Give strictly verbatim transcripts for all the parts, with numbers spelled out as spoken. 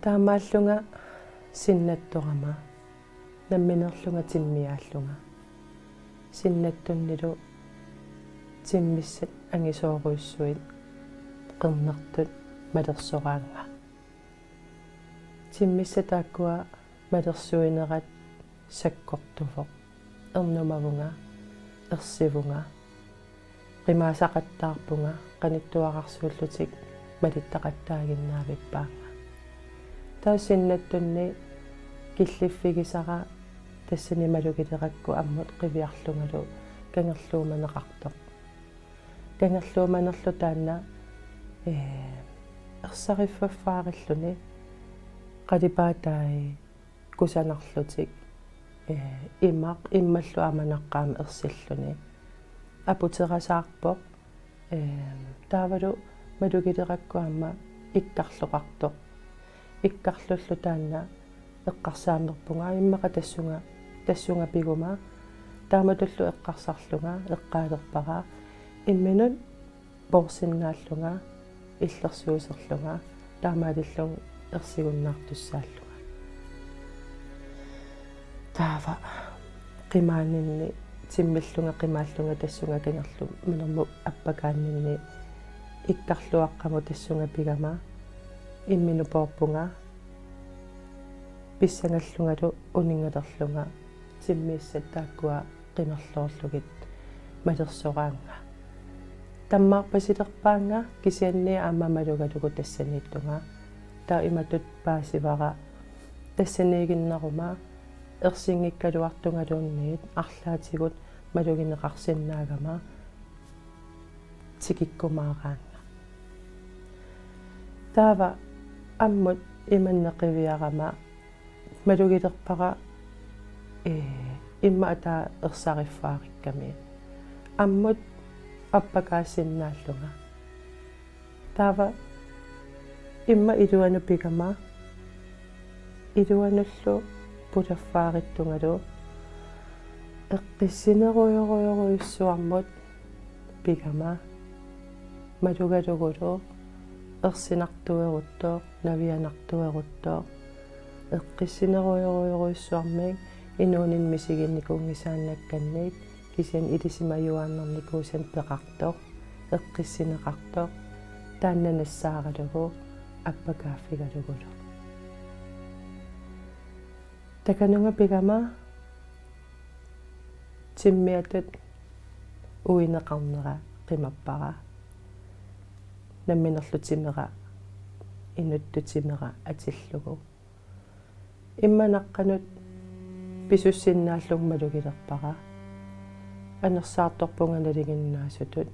Taamaallunga sinnattorama nammineerlunga timmiaallunga. Sinnattunnilu timmissat angisoorujussuit qernertut malersoraannga. Timmissat taakkua malersuinerat sakkortuvoq. Ernumavunga, ersivunga, qimaasaqattaarpunga, qanittuararsuullutik malittaqattaaginnaavippaannga. Taava sinnattunni killiffigisara tassani malugilerakku ammut qiviarlungalu kangerluumaneqartoq. Kangerluumanerlu taanna, ee, ersariffiffigilluni qalipaatai kusanarlutik, ee, imaq immallu aamma naqqaamik ersilluni. Aputerasaarpoq, ee, taavalu malugilerakku aamma ikkarloqartoq. Ikkarlullu taanna eqqarsaanerpunga immaqa tassunga, tassunga piguma, taamatullu eqqarsarlunga eqqaalerpara imminut poorsinnaallunga, illersuuserlunga, taamaalillunga ersigunnaartussaallunga. Taava qimaaninni timmillunga qimaallunga tassunga kangerluumanermut appakaanninni ikkarluaqqamut tassunga pigama imminut poorpunga, pissangallungalu uninngalerlunga timmissat taakkua qimerloorlugit malersoraannga. Tammaarpasilerpaannga kisianni aamma malugalugu tassaniittunga. Taava imatut paasivara tassaniiginneruma ersinngikkaluartungaluunniit arlaatigut malugineqarsinnaagama tikikkumaaraannga. Taava ammut imanna qiviarama malugilerpara, ee, immaqa taava ersariffigikkami ammut appakaasinnaallunga. Taava immaqa iluanut pigama, iluanullu pulaffigittungalu eqqissinerujorujorujussuarmut pigama, malugalugulu ersinartueruttoq, navianartueruttoq, eqqissinerujorujorujussuarmik inuuninni misiginnikuunngisaannakkannik, kisianni ilisimajuaannarnikuusat peqartoq, eqqissineqartoq, taanna nassaaralugu appakaaffigalugulu. Takanunga pigama timmiatut uineqarnera qimappara. Namminerlu timera, inuttut timera atillugu. Immaqa naqqanut pisussinnaallunga malugilerpara. Anersaartorpunga nalinginnaasutut.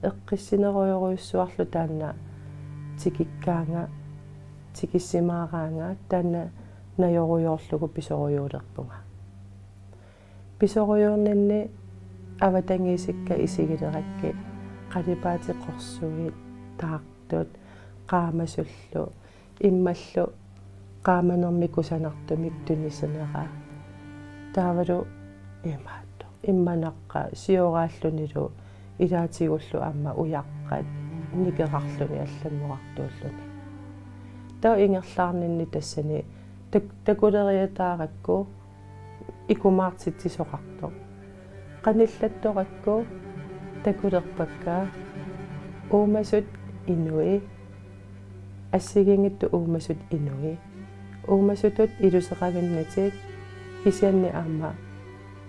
Eqqissinerujorujussuarlu taanna tikikkaanga, tikissimaaraanga, taanna najorujoorlugu pisorujuulerpunga. Pisorujuunninni avatangiisikka isigilerakkit, qalipaatit qorsuit, taartut, qaamasullu, immallu qaamanermik kusanartumik tunisinera. Taavalu imaattoq, immaqa naqqaq sioraallunilu ilaatigullu aamma ujaqqat nikerarluni allanngorartuulluni. Taava ingerlaarninni tassani tak-, takuleriataarakku ikumaartitsisoqartoq. Qanillattorakku takulerpakka uumasut inui, assigiinngitsut uumasut inui. Uumasutut iluseqavinnatik kisianni aamma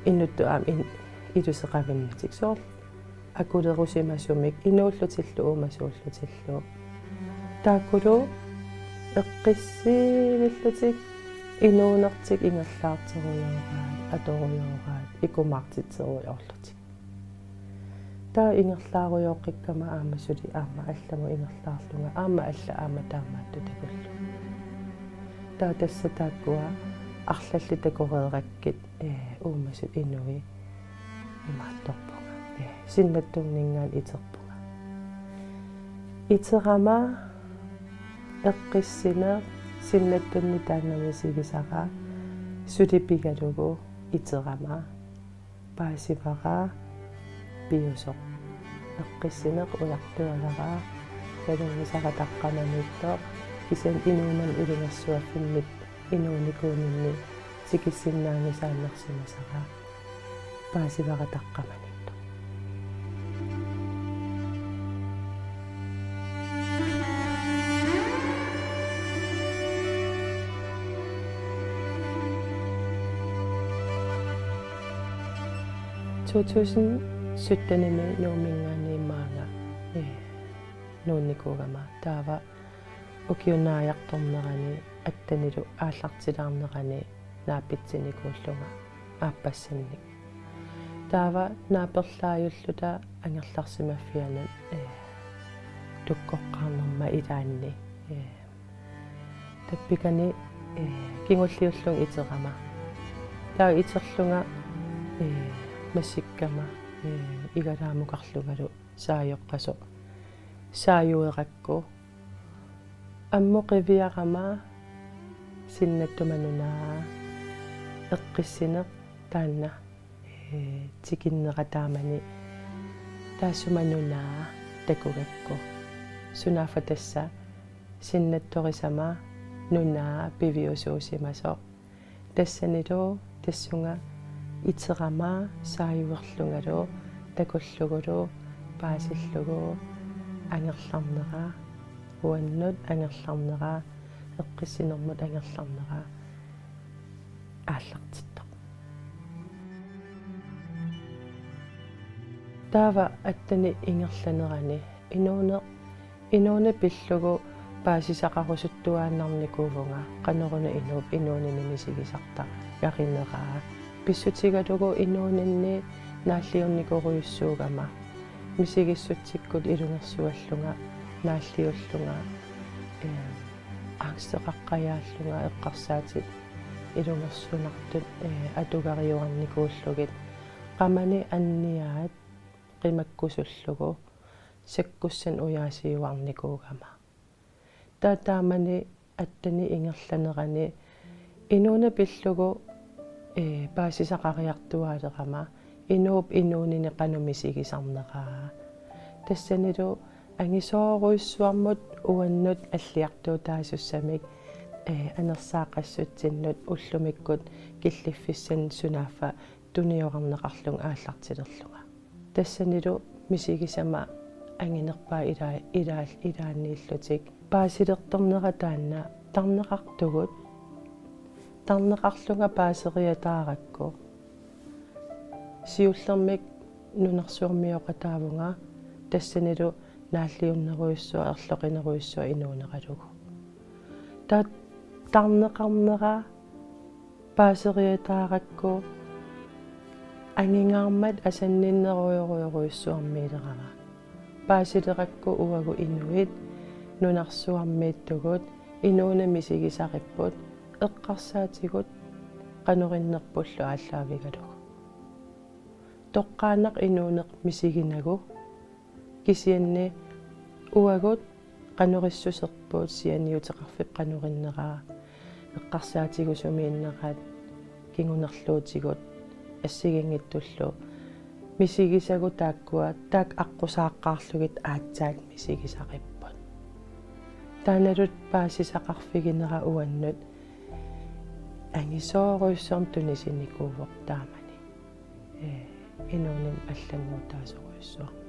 inuttut aamma in-, iluseqavinnatik. Soorlu akulerusimasumik inuullutillu uumasuullutillu. Taakkulu eqqissivillutik inuunertik ingerlaartorujooraat, atorujooraat, ikumaartitserujoorlutik. Taava ingerlaarujooqqikkama aamma suli aamma allamut ingerlaarlunga, aamma alla aamma taamaattut takullunga. Taava tassa taakkua arlallit takoreerakkit, ee, uumasut inui imaattorpunga. Ee, sinnattunninngaanniit iterpunga. Iterama eqqissineq sinnattunni taanna misigisara suli pigalugu iterama paasivara piusoq. Eqqissineq ujartualara, nalunngisara taqqamaniittoq, Kisianni inuunermi ilungersuuffimmit inuunikuuninni tikissinnaanngisaannarsimasara paasivara taqqamaniittoq. To tusind syttenimi Nuumminngaanniit maanga, eh, nuunnikuugama. Taava ukiup naajartornerani attenilu aallartilaarnerani naapitsinikuullunga aappassannik. Taava naaperlaajulluta angerlarsimaffianut, eh, tukkoqqaarnerma ilaanni, eh, tappikani, eh, kingulliullunga iterama. Taava iterlunga, eh, massikkama, eh, igalaamukarlungalu saajoqqasoq saajuerakku. Ammut qiviarama sinnattuma nunaa eqqissineq taanna, eh, tikinnera taamani taassuma nunaa takugakku. Sunaaffa tassa sinnattorisama nunaa piviusuusimasoq. Tassanilu tassunga iterama saajuerlungalu takullugulu paasillugu angerlarnera, uannut angerlarnera, eqqissinermut angerlarnera aallartittoq. Taava attani ingerlanerani inuuneq, inuuneq pillugu paasisaqarusuttuaannarnikuuvunga qanoruna inuup inuunini misigisartariaqqineraa. Pissutigalugu inuuninni naalliunnikuujussuugama misigissutsikkut ilungersuallunga naalliullunga, eh, angsteqaqqajaallunga eqqarsaatit ilungersunartut, eh, atugariuarnikuullugit qamani anniaat qimakkusullugu sakkussanik ujaasiuarnikuugama. Taava taamani attani ingerlanerani inuuneq pillugu, eh, paasisaqariartuaalerama inuup inuunini qanoq misigisarneraa. Tassanilu angisoorujussuarmut uannut alliartuutaasussamik, eh, anersaaqqassutsinnut ullumikkut killiffissannik sunaaffa tuniorarneqarlunga aallartilerlunga. Tassanilu misigisama anginerpaaq ilaa-, ilaa-, ilaanniillutik. Paasilertornera taanna tarneqartugut, tarneqarlunga paaseriataarakku siullermik nunarsuarmioqataavunga, tassanilu naalliunnerujussuaq erloqinerujussuaq inuuneralugu. Taava tarneqarnera paaseriataarakku angingaarmat asanninnerujorujorujussuarmiilerama. Paasilerakku uagut inuit nunarsuarmiittugut inuuneq misigisaripput eqqarsaatigut qanorinnerpullu aallaavigalugu. Toqqaannaq inuuneq misiginagu, kisianni uagut qanorissuserput sianiuteqarfik qanorinneraa, eqqarsaatigut sumiinnerat kingunerluutigut assigiinngitsullu misigisagut taakkua taakku aqqusaaqqaarlugit aatsaat misigisaripput. Taannalu paasisaqarfiginera uannut angisoorujussuarmik tunisinikuuvoq taamani. Eh, inuuninni allanngutaasorujussuarmik.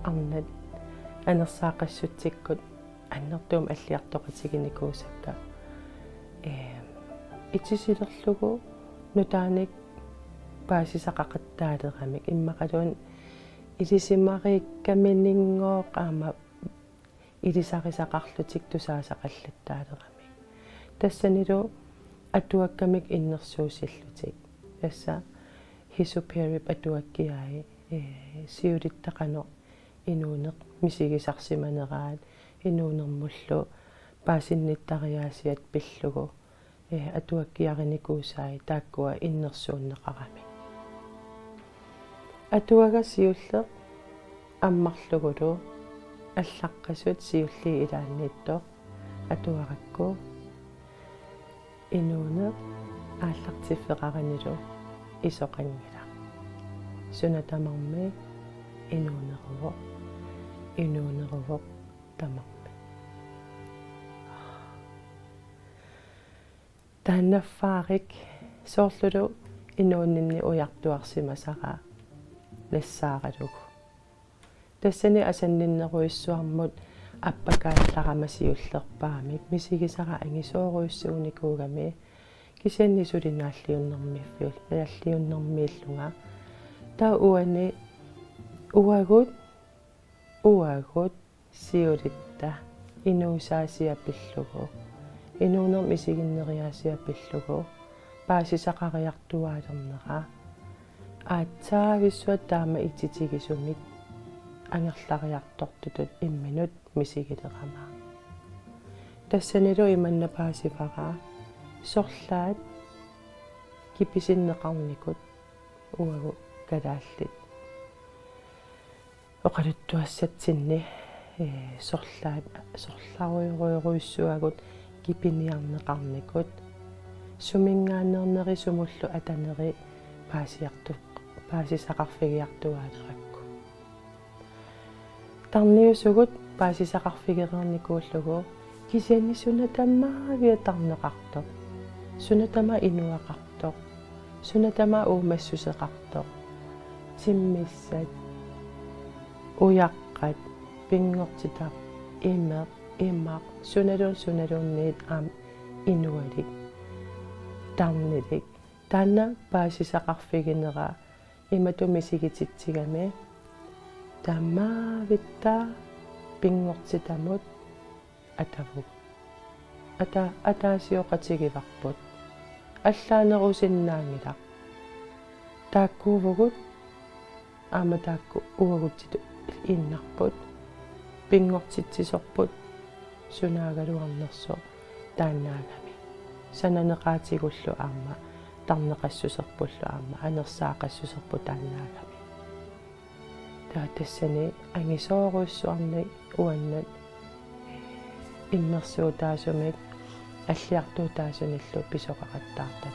Arnat anersaaqqassutsikkut annertuumik alliartoqatiginikuusakka, eh, itisilerlugu nutaanik paasisaqaqattaaleramik immaqaluunniit ilisimariikkaminngooq aamma ilisarisaqarlutik tusaasaqallattaaleramik. Tassanilu atuakkamik innersuussillutik. Tassa Heath Perryp atuakkiai, eh, siulitta qanoq inuuneq misigisarsimaneraat inuunermullu paasinnittariaasiat pillugu, eh, atuakkiarinikuusai taakkua innersuunneqaramik. Atuagaq siulleq ammarlugulu allaqqasut siulliit ilaanniittoq atuarakku Inuuneq aallartiffeqaranilu isoqanngilaq. Suna tamarmi inuuneruvoq, inuuneruvoq tamarmi. Taanna erfariarlugu soorlulu inuuninni ujartuarsimasara nassaaralugu. Tassani asanninnerujussuarmut appakaallarama siullerpaamik misigisara angisoorujussuunikuugami, kisianni suli naalliunnermiiffiul-, naalliunnermiillunga. Taava uani uagut, uagut siulitta inuusaasiat pillugu, inuunermik isiginneriaasiat pillugu paasisaqariartuaalernera, aatsaavissuaq taama ititigisumik angerlariartortutut imminut misigilerama. Tassanilu imanna paasivara: sorlaat kipisinneqarnikut uagut kalaallit oqaluttuassatsinni, ee, sorlaat, sorlarujorujussuagut kipiniarneqarnikut, suminngaanneerneri sumullu ataneri paasiartu-, paasisaqarfigiartuaalerakku. Tarniusugut paasisaqarfigereernikuullugu, kisianni suna tamaavia tarneqartoq, suna tamaat inuaqartoq, suna tamaat uumassuseqartoq, timmissat, ujaqqat, pinngortitaq, imeq, imaq, sunaluunniit, sunaluunniit aamma inualik, tarnilik. Taanna paasisaqarfiginera imatut misigititsigami: tamaavitta pinngortitamut atavugut. Ata-, ataasioqatigivarput. Allaanerusinnaanngilaq. Taakkuuvugut aamma taakku uagutsitut iinnarput. Pinngortitsisorput sunaagaluarnersoq taannaagami. Sananeqaatigullu aamma, tarneqassuserpullu aamma, anersaaqassuserput taannaagami. Taava tassani angisoorujussuarnik uannut immersuutaasumik alliartuutaasunillu pisoqaqattaartalerpoq.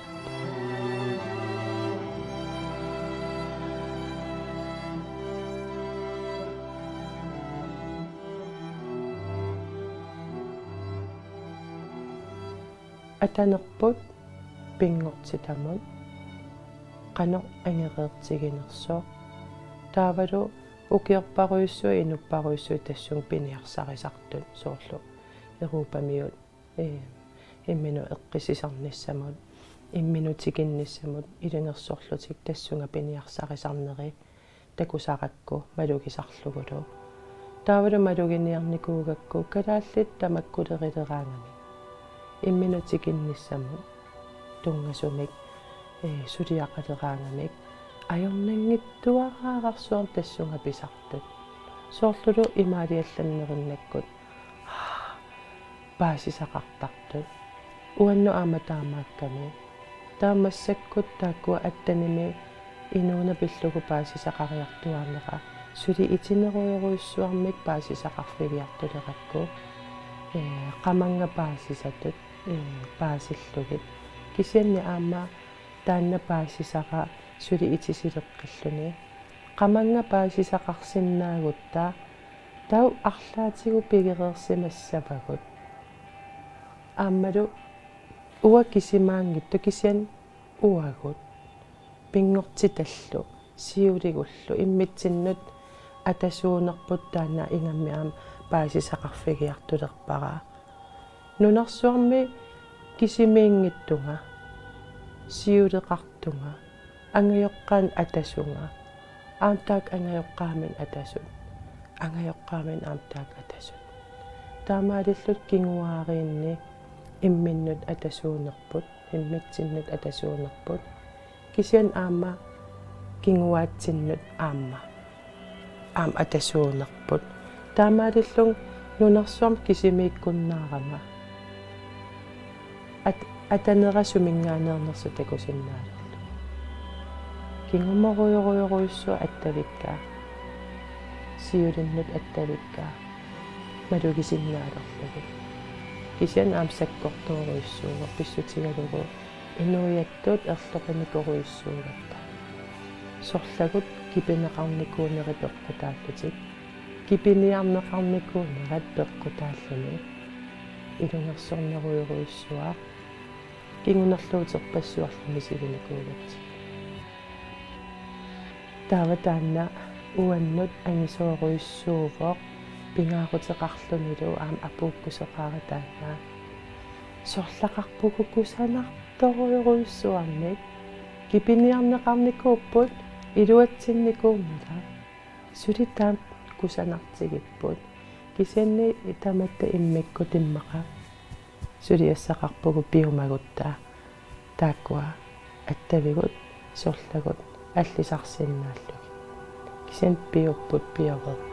Atanerput pinngortitamut qanoq angereertiginersoq. Taavalu ukiorparujussuit, inupparujussuit tassunga piniarsarisartut, soorlu Europamiut, ee, imminut eqqissisarnissamut, imminut tikinnissamut ilungersorlutik tassunga piniarsarisarneri takusarakku malugisarlugulu. Taavalu maluginiarnikuugakku kalaallit tamakkulerileraangamik, imminut tikinnissamut tunngasumik, ee, suliaqaleraangamik, ajornanngitsuararsuarmik tassunga pisartut. Soorlulu imaaliallannerinnakkut paasisaqartartut. Uannut aamma taamaakkami. Taava massakkut taakkua attanimi inuuna pillugu paasisaqariartuaarnera suli itinerujorujussuarmik paasisaqarfigiartulerakku, ee, qamannga paasisatut, ee, paasillugit. Kisianni aamma taanna paasisara suli itisileqqilluni. Qamannga paasisaqarsinnaagutta taava arlaatigut pigereersimassavagut. Aammalu uanga kisimaanngitsoq, kisianni uagut pinngortitallu siuligullu immitsinnut atasuunerput taanna ingammik aamma paasisaqarfigiartulerpara. Nunarsuarmi kisimiinngitsunga, siuleqartunga, angajoqqaanik atasunga, aamma taakku angajoqqaaminik atasut, angajoqqaaminik aamma taakku atasut. Taamaalilluta kinguaariinni imminnut atasuunerput, immitsinnut atasuunerput, kisianni aamma kinguaatsinnut aamma, aamma atasuunerput. Taamaalillunga nunarsuarmi kisimiikkunnaarama at-, atanera suminngaanneernersoq takusinnaalerlugu. Kingumorujorujorujussuaq attavikkaa, siulinnut attavikkaa, malugisinnaalerlugit. Kisianni aamma sakkortoorujussuuvoq pissutigalugu inuiattut erloqinikorujussuugatta. Sorlagut kipineqarnikuunerit peqqutaallutik, kipiniarneqarnikuunerat peqqutaalluni ilungersornerujorujussuaq kingunerluuterpassuarlu misiginikuugatsigit. Taava taanna uannut angisoorujussuuvoq pingaaruteqarlunilu aamma apuukkuseqaara taanna. Sorlaqarpugut kusanartorujorujussuarnik, kipiniarneqarnikuupput iluatsinnikuunngilaq. Suli taama kusanartigipput. Kisianni tamatta immikkut immaqa suliassaqarpugut piumagutta taakkua attavigut sorlagut allisarsinnaallugit. Kisianni piupput pioreerpullu.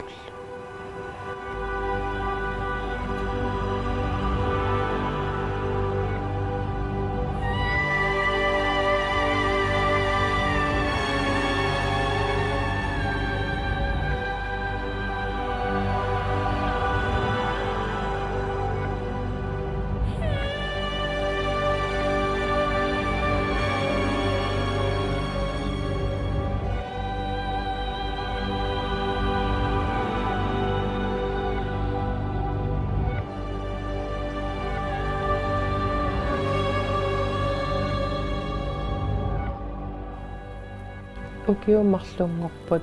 Ukiut marlunngorput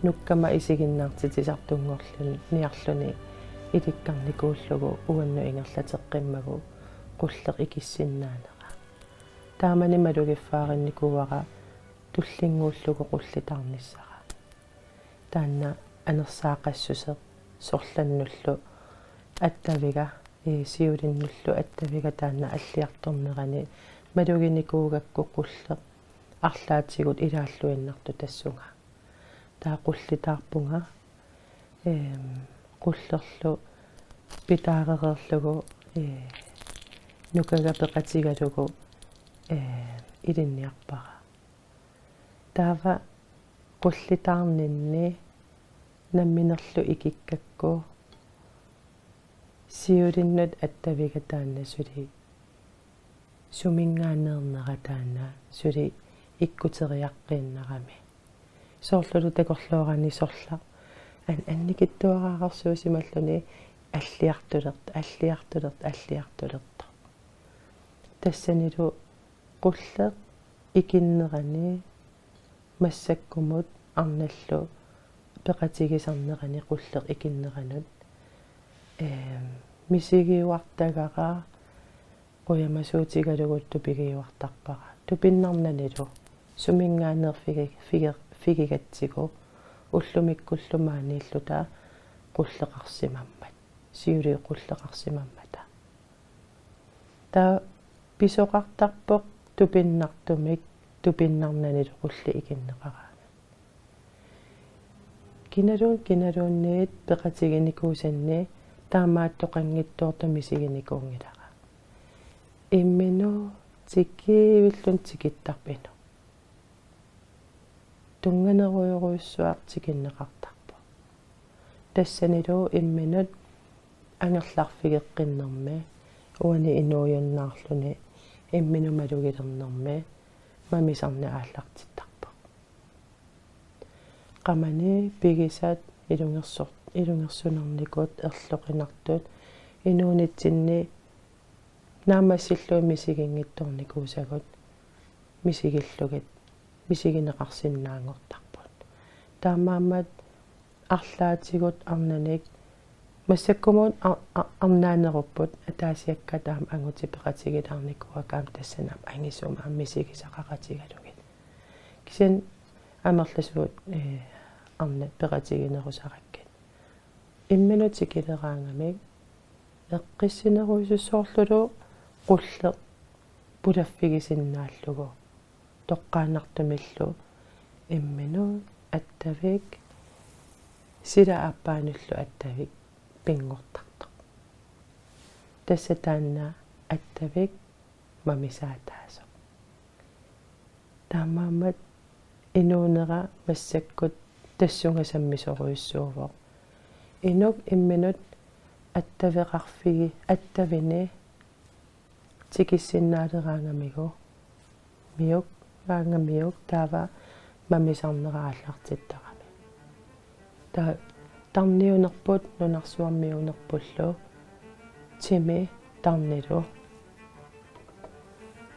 nukkama isiginnaartitsisartunngorluni niarluni ilikkarnikuullugu uannut ingerlateqqimmagu qulleq ikissinnaanera. Taamani malugiffaarinikuuara tullinnguullugu qullitaarnissara. Taanna anersaaqassuseq sorlannullu attaviga, ee, siulinnullu attaviga taanna alliartornerani maluginikuugakku qulleq arlaatigut ilaalluinnartoq tassunga. Taava qullitaarpunga, eem, qullerlu pitaarereerlugu, ee, nukaga peqatigalugu, ee, ilinniarpara. Taava qullitaarninni namminerlu ikikkakku siulinnut attaviga taanna suli suminngaanneernera taanna suli ikkuteriaqqiinnarami. Soorlulu takorloorani sorleq an-, annikitsuararsuusimalluni alliartulertoq, alliartulertoq, alliartulertoq. Tassanilu qulleq ikinnerani massakkumut arnallu peqatigisarnerani qulleq ikinneranut, eem, misigiuartagara qujamasuutigalugu tupigiuartarpara. Tupinnarnanilu suminngaanneerfigi-, figi-, figigatsigu ullumikkullu maaniilluta qulleqarsimammat. Siuliani qulleqarsimammata. Taava pisoqartarpoq tupinnartumik tupinnarnanilu qulleq ikinneqaraangat. Kinaluun-, kinaluunniit peqatiginikuusanni taamaattoqanngitsoortoq misiginikuunngilara. Imminut tikivilluni tikittarpoq inuk. Tunnganerujorujussuaq tikinneqartarpoq. Tassanilu imminut angerlarfigeqqinnermi uani inuujunnaarluni imminut malugilernermi mamisarneq aallartittarpoq. Qamani pigisat ilungersu-, ilungersunarnikut erloqinartut inuunitsinni naammassillugit misiginngitsoornikuusagut misigillugit misigineqarsinnaanngortarput. Taamaammat arlaatigut arnanik massakkumut a-, a-, arnaanerupput ataasiakkaat aamma angutit peqatigilaarnikuuakka aamma tassani aamma angisuumik aamma misigisaqaqatigalugit. Kisianni amerlasuut, ee, arnat peqatiginerusarakkit. Imminut tikileraangamik eqqissinerujussuarlulu qulleq pulaffigisinnaallugu toqqaannartumillu imminut attavik sila aappaanullu attavik pinngortartoq. Tassa taanna attavik mamisaataasoq. Taamaammat inuunera massakkut tassunga sammisorujussuuvoq. Inuk imminut attaveqarfigi-, attavini tikissinnaaleraangamiuk, miuk, -aangamiuk taava mamisarnera aallartittarami. Ta-, tarniunerput nunarsuarmiuunerpullu timi tarnilu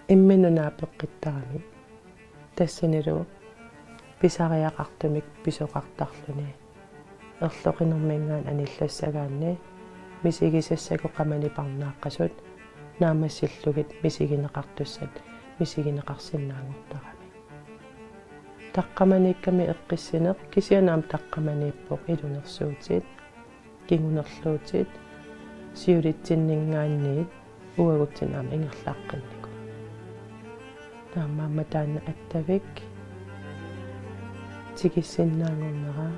imminut naapeqqittarami. Tassanilu pisariaqartumik pisoqartarluni. Erloqinerminngaanniit anillassagaanni misigisassagut qamani parnaaqqasut naammassillugit misigineqartussat misigineqarsinnaanngortarami. Taqqamaniikkami eqqissineq kisianni aamma taqqamaniippoq ilunersuutit, kingunerluutit, siulitsinninngaanniit uagutsinnut aamma ingerlaqqinnikuuvoq. Taamaammat taanna attavik tikissinnaanngornera,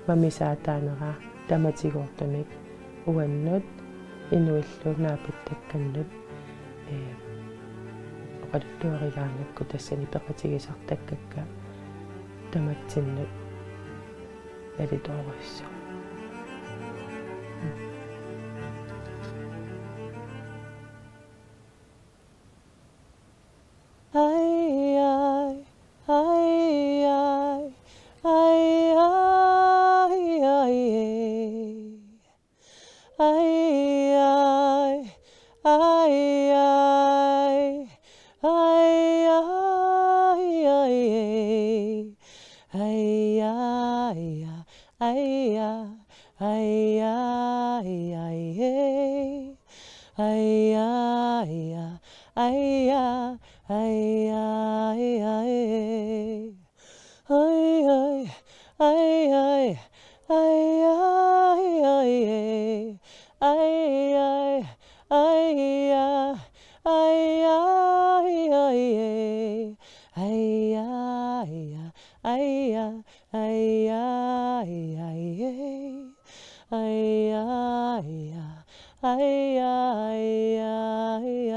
mamisaataanera tamatigoortumik uannut inuillu naapittakkannut, ee, oqaluttuarigaangakku tassani peqatigisartakkakka tamatsinnut nalitoorujussuuvoq. Ai, ai, ai, ai, ai, ai, ai, ai. Ai, ai, ai, ai, ai, ai, ai. Ai, ai, ai, ai, ai, ai, ai. Ai, ai, ai, ai, ai, ai, ai. Ai, ai, ai, ai, ai, ai, ai. Ai, ai, ai, ai, ai, ai, ai. Ai, ai, ai, ai, ai, ai, ai. Ai, ai, ai, ai, ai, ai.